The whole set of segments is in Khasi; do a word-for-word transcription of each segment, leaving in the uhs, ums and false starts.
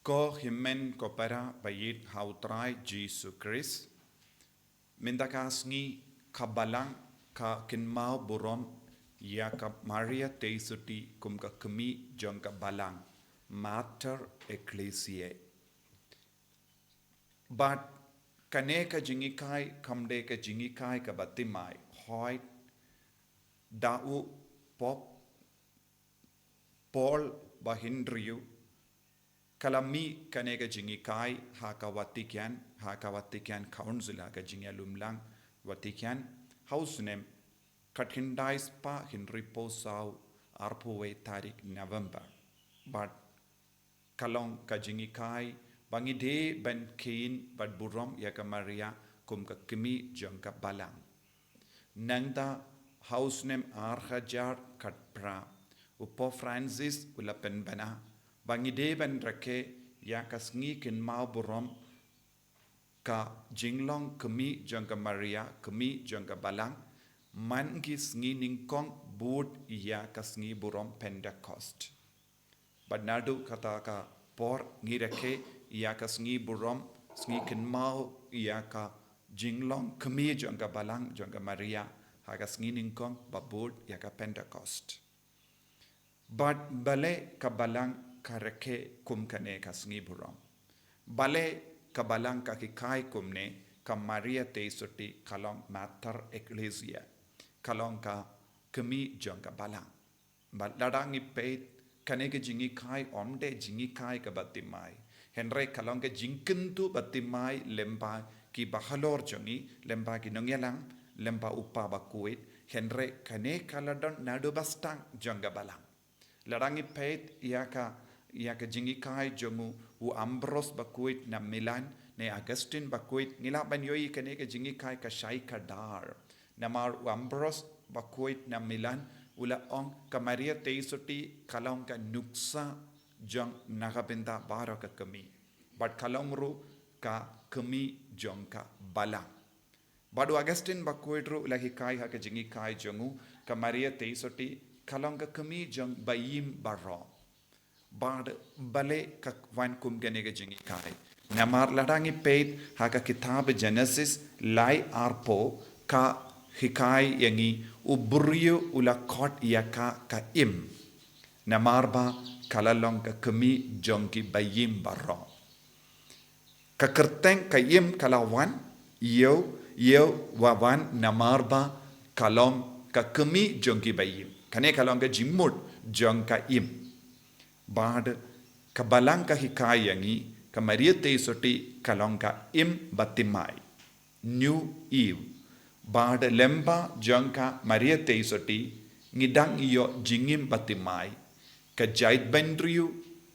Ko hynmen ko para ba ïeit ha u Trai Jisu Khrist. Mynta ka sngi ka Balang ka kynmaw burom ïa ka Maria Theisotti kum ka kmie jong ka Balang, Mater Ecclesiae. Bad kane ka jinghikai kam dei ka jinghikai kaba thymmai, hooid da u Pope Paul ba hynriew ka la mih kane ka jinghikai ha ka Vatican, ha ka Vatican Council, ha ka jingïalumlang Vatican, ha u snem khatkhyndai spah hynriewphew saw, arphew wei tarik November. Bad ka long ka jinghikai ba ngi dei ban kheiñ bad burom ïa ka Maria kum ka kmie jong ka Balang. Nangta ha u snem ar hajar khatphra, u Pope Francis u la pynbna ba ngi dei ban rakhe ïa ka sngi kynmaw burom ka jinglong kmie jong ka Maria, kmie jong ka Balang, man ki sngi nyngkong bud ïa ka sngi burom Pentecost. Bad naduh kata ka por ngi rakhe ïa ka sngi burom, sngi kynmaw ïa ka jinglong kmie jong ka Balang jong ka Maria ha ka sngi nyngkong ba bud ïa ka Pentecost. Bad balei ka Balang ka rakhe kum kane ka sngi burom? Balei ka Balang ka hikai kumne, ka Maria Theisotti ka long Mater Ecclesiae, ka long ka kmie jong ka Balang? Bad lada ngi peit, kane ka jinghikai ym dei jinghikai kaba thymmai, hynrei ka long ka jingkyntu ba thymmai lyngba ki bahalor jong ngi, lyngba ki nongïalam, lyngba u Papa bakhuid, hynrei kane ka la don naduh ba sdang jong ka Balang. Lada ngi peit ïa ka, ïa ka jinghikai jong u, u Ambrose bakhuid na Milan, ne Augustine bakhuid, ngi lah ban ïohi kane ka jinghikai ka shai kdar. Namar u Ambrose bakhuid na Milan u la ong ka Maria Theisotti ka long ka nuksa jong na ka bynta baroh ka kmie. Bad ka long ruh ka kmie jong ka Balang. Bad u Augustine bakhuid ruh u la hikai ha ka jinghikai jong u, ka Maria Theisotti ka long ka kmie jong ba im baroh. Bad balei ka wan kum kane ka jinghikai? Namar lada ngi peit ha ka kitab Genesis lai arphew, ka hikai ïa ngi u briew u la khot ïa ka ka im, namar ba ka la long ka kmie jong ki ba im baroh. Ka kyrteng ka im ka la wan, ïew, ïew wa wan namar ba ka long ka kmie jong ki ba im. Kane ka long ka jingmut jong ka im. Bad ka Balang ka hikai ïa ngi, ka Maria Theisotti ka long ka im ba thymmai, New Eve. Bad lyngba jong ka Maria Theisotti ngi dang ïoh jingim ba thymmai. Ka jaitbynriew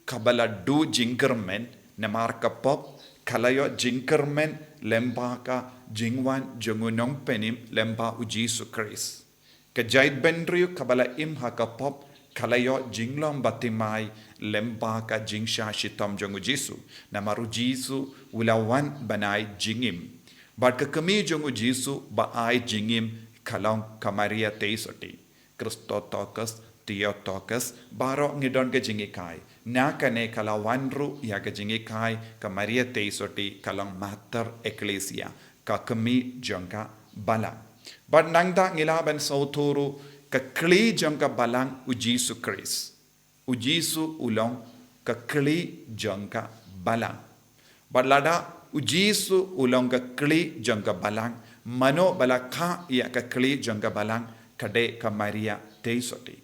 kaba la duh jingkyrmen namar ka pop ka la ïoh jingkyrmen lyngba ka jingwan jong u Nongpynim lyngba u Jisu Khrist. Ka jaitbynriew kaba la im ha ka pop ka la ïoh jinglong ba thymmai lyngba ka jingshah shitom jong u Jisu. Namar u Jisu u la wan ban ai jingim. Bad ka kmie jong u Jisu ba ai jingim ka long ka Maria Theisotti. Christotokos, Theotokos, baroh ngi don ka jinghikai. Na kane ka la wan ruh ïa ka jinghikai ka Maria Theisotti ka long Mater Ecclesiae, ka kmie jong ka Balang. Bad nangta ngi lah ban sngewthuh ruh ka kli jong ka Balang u Jisu Khrist. U Jisu u long ka kli jong ka Balang. Bad lada u Jisu u long ka kli jong ka Balang, mano ba la kha ïa ka kli jong ka Balang? Ka dei ka Maria Theisotti.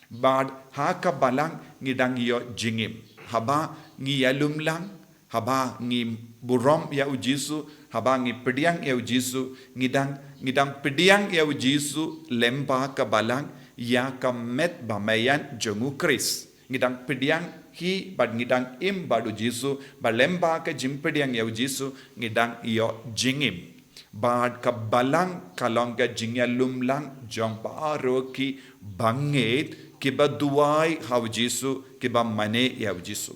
Bad ha ka Balang ngi dang ïoh jingim. Haba ngi ïalumlang, haba ngi burom ïa u Jisu, haba ngi pdiang ïa u Jisu, ngi dang, ngi dang pdiang ïa u Jisu lyngba ka Balang ïa ka met ba meian jong u Khrist. Ngi dang pdiang hi bad ngi dang im bad u Jisu, bad lyngba ka jingpdiang ïa u Jisu ngi dang ïoh jingim. Bad ka Balang ka long ka jingïalumlang jong baroh ki bangeit kiba duwai ha u Jisu, kiba mane ïa u Jisu.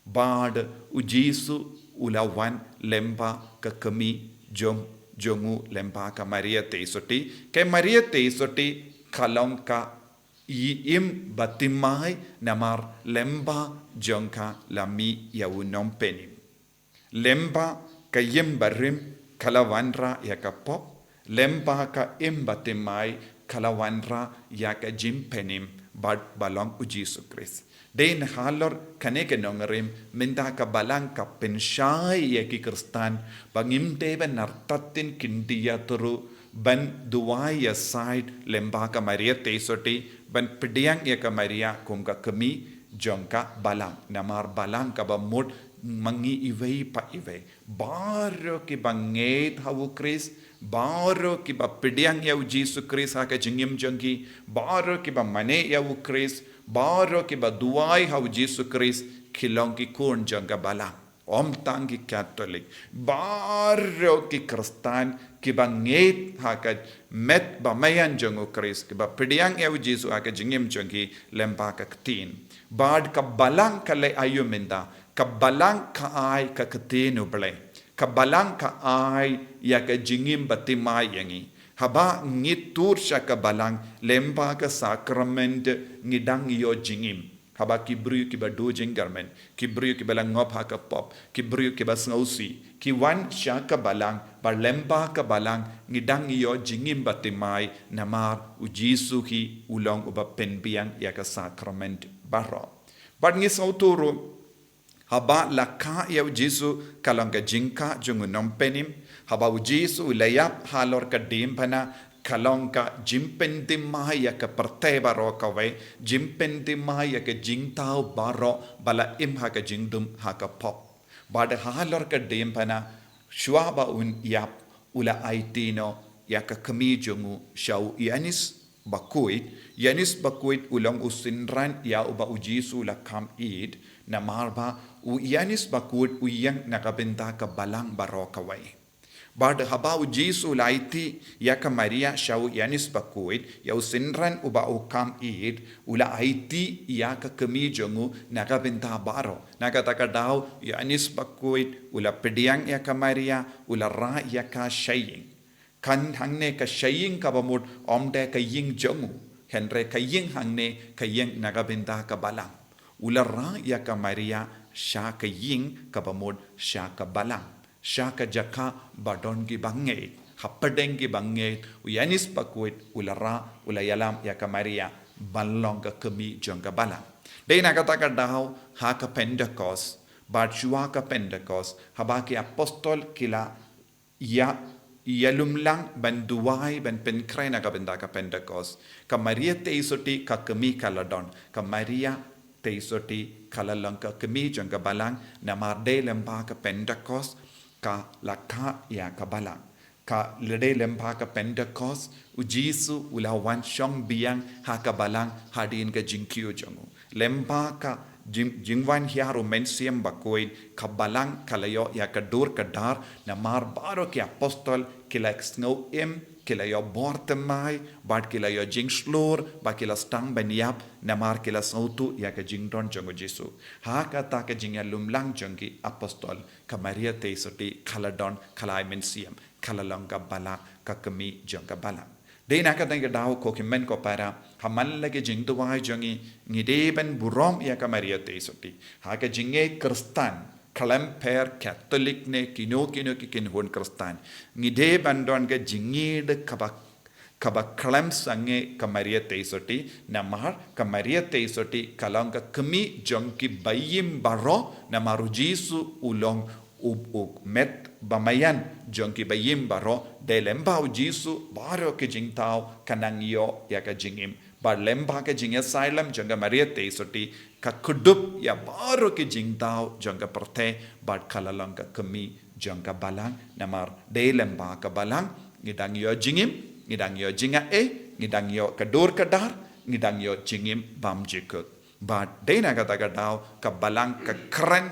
Bad u Jisu u la wan lyngba ka kmie jong, jong u lyngba ka Maria Theisotti. Ka Maria Theisotti ka long ka Ïa im ba thymmai namar lyngba jong ka la mih ïa u nongpynim. Lyngba ka im barim ka la wanrah ïa ka pop, lyngba ka im ba thymmai ka la wanrah ïa ka jingpynim bad ba long u Jisu Khrist. Dei na halor kane ka nongrim mynta ka balang ka pynshai ïa ki Khristan ba ngim dei ban artatien kyndit ïa turu ban duwai ïa side lyngba ka Maria Theisotti ban pdiang ïa ka Maria kum ka kmie jong ka balang. Namar balang kaba mut ma ngi iwei pa iwei. Baroh kiba ngeit ha u Khrist, baroh kiba pdiang ïa u Jisu Khrist ha ka jingim jong ki, baroh kiba mane ïa u Khrist, baroh kiba duwai ha u Jisu Khrist, ki long ki khun jong ka balang. Ym tang ki Katholik, baroh ki Khristan kiba ngeit ha ka met ba maïan jong u Khrist, kiba pdiang ïa u Jisu ha ka jingim jong ki lyngba ka ktien. Bad ka balang ka leh aïu mynta, ka balang ka ai ka ktien U Blei. Ka balang ka ai ïa ka jingim ba thymmai ïa ngi. Haba ngi tur sha ka balang lyngba ka sakrament ngi dang ïoh jingim. Haba ki briew kiba duh jingkyrmen, ki briew kiba la ngop ha ka pop, ki briew kiba sngewsih, ki wan sha ka balang, bad lyngba ka balang ngi dang ïoh jingim ba thymmai namar u Jisu hi u long uba pynbiang ïa ka sakrament baroh. Bad ngi sngewthuh ruh, haba la kah ïa u Jisu ka long ka jingkah jong u nongpynim. Haba u Jisu u la ïap halor ka diengphna ka long ka jingpynthymmai ïa ka pyrthei baroh kawei, jingpynthymmai ïa ka jingthaw baroh ba la im ha ka jingdum ha ka pop. Bad halor ka diengphna shuwa ba un ïap u la aiti noh ïa ka kmie jong u sha u Ïanis Bakhuid. Ïanis Bakhuid u long u synran ïa uba u Jisu u la kham ïeit, namar ba u Ïanis Bakhuid u ïeng na ka bynta ka balang baroh kawei. Bad haba u Jisu u la aiti ïa ka Maria sha u Ïanis Bakhuid, ïa u synran uba u kham ïeit, u la aiti ïa ka kmie jong u na ka bynta baroh. Na kata ka daw u Ïanis Bakhuid u la pdiang ïa ka Maria, u la rah ïa ka sha ïing. Kan hangne ka sha ïing kaba mut ym dei ka ïing jong u, hynrei ka ïing hangne ka ïing na ka bynta ka balang. U la rah ïa ka Maria sha ka ïing kaba mut sha ka balang, sha ka jaka ba don kiba ngeit. Hapdeng kiba ngeit u Ïanis Bakhuid u la rah, u la ïalam ïa ka Maria ban long ka kmie jong ka balang. Dei na kata ka daw ha ka Pentecost, bad shuwa ka Pentecost, haba ki apostol ki la ïa, ïalumlang ban duwai ban pynkhreh na ka bynta ka Pentecost, ka Maria Theisotti ka kmie ka la don. Ka Maria Theisotti ka la long ka kmie jong ka balang, namar dei lyngba ka Pentecost ka la kah ïa ka balang. Ka la dei lyngba ka Pentecost u Jisu u la wan shong biang ha ka balang hadien ka jingkiew jong u. Lyngba ka jing, jingwan hiar u Mynsiem Bakhuid, ka balang ka la ïoh ïa ka dur ka dar, namar baroh ki apostol ki la sngew im, ki la ïoh bor thymmai, bad ki la ïoh jingshlur, bad ki la sdang ban ïap, namar ki la sngewthuh ïa ka jingdon jong u Jisu. Ha kata ka jingïalumlang jong ki apostol, ka Maria Theisotti ka la don, ka la ai mynsiem, ka la long ka balang, ka kmie jong ka balang. Dei na kata ka daw ko ki hynmen ko para, ha man la ki jingduwai jong ngi, ngi dei ban burom ïa ka Maria Theisotti. Ha ka jingngeit Khristan, khlem pher Katholik ne kino kino ki kynhun Khristan, ngi dei ban don ka jingngeit kaba, kaba khlem sangeh ka Maria Theisotti, namar ka Maria Theisotti ka long ka kmie jong kiba im baroh, namar u Jisu u long u, u met ba maïan jong kiba im baroh. Dei lyngba u Jisu baroh ki jingthaw ka nang ïoh ïa ka jingim. Bad lyngba ka jingïasyllem jong ka Maria Theisotti ka kdup ïa baroh ki jingthaw jong ka pyrthei, bad ka la long ka kmie jong ka balang, namar dei lyngba ka balang ngi dang ïoh jingim, ngi dang ïoh jingaiei, ngi dang ïoh ka dur ka dar, ngi dang ïoh jingim bymjukut. Bad dei na kata ka daw ka balang ka kren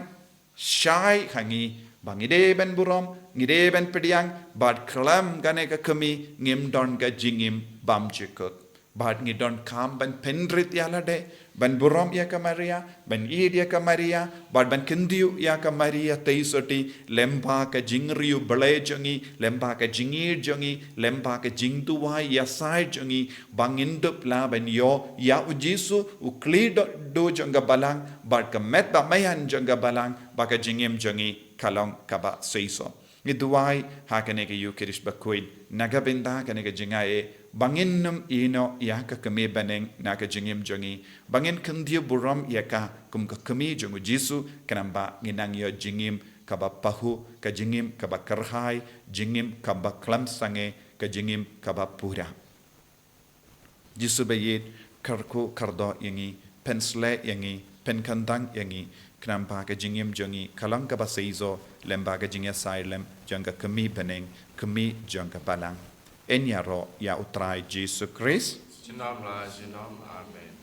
shai ha ngi ba ngi dei ban burom, ngi dei ban pdiang, bad khlem kane ka kmie ngim don ka jingim bymjukut. Bad ngi donkam ban pynrit ïa lade, Ban burom ïa ka Maria, ban ïeit ïa ka Maria, bad ban kyntiew ïa ka Maria tei sotti, lem bad ka jingriewblei jong ngi, lem bad ka jingïeit jong ngi, lem bad ka jingduwai ïasaid jong ngi, ba ngin dup lah ban ïoh ïa u Jisu, u khlieh dohnud jong ka balang, bad ka met bad ka maïan jong ka balang, bad ka jingim jong ngi ka long kaba seisoh. Ngi duwai ha kane ka Ïukharist bakhuid, na ka bynta kane ka jingaiei, ba ngin nym ïehnoh ïa ka kmie bneng na ka jingim jong ngi, ba ngin kyntiew burom ïa ka kum ka kmie jong u Jisu, khnang ba ngin nang ïoh jingim kaba pahuh, ka jingim kaba kyrhai, jingim kaba khlem sangeh, ka jingim kaba pura. Jisu ba ïeit, kyrkhu kyrdoh ïa ngi, pynshlei ïa ngi, pynkyndang ïa ngi, khnang ba ka jingim jong ngi ka long kaba seisoh, lem bad ka jingïasaid lem jong ka kmie bneng, kmie jong ka balang. Yn ïaroh ïa u Trai Jisu Khrist. Junom la junom. Amen.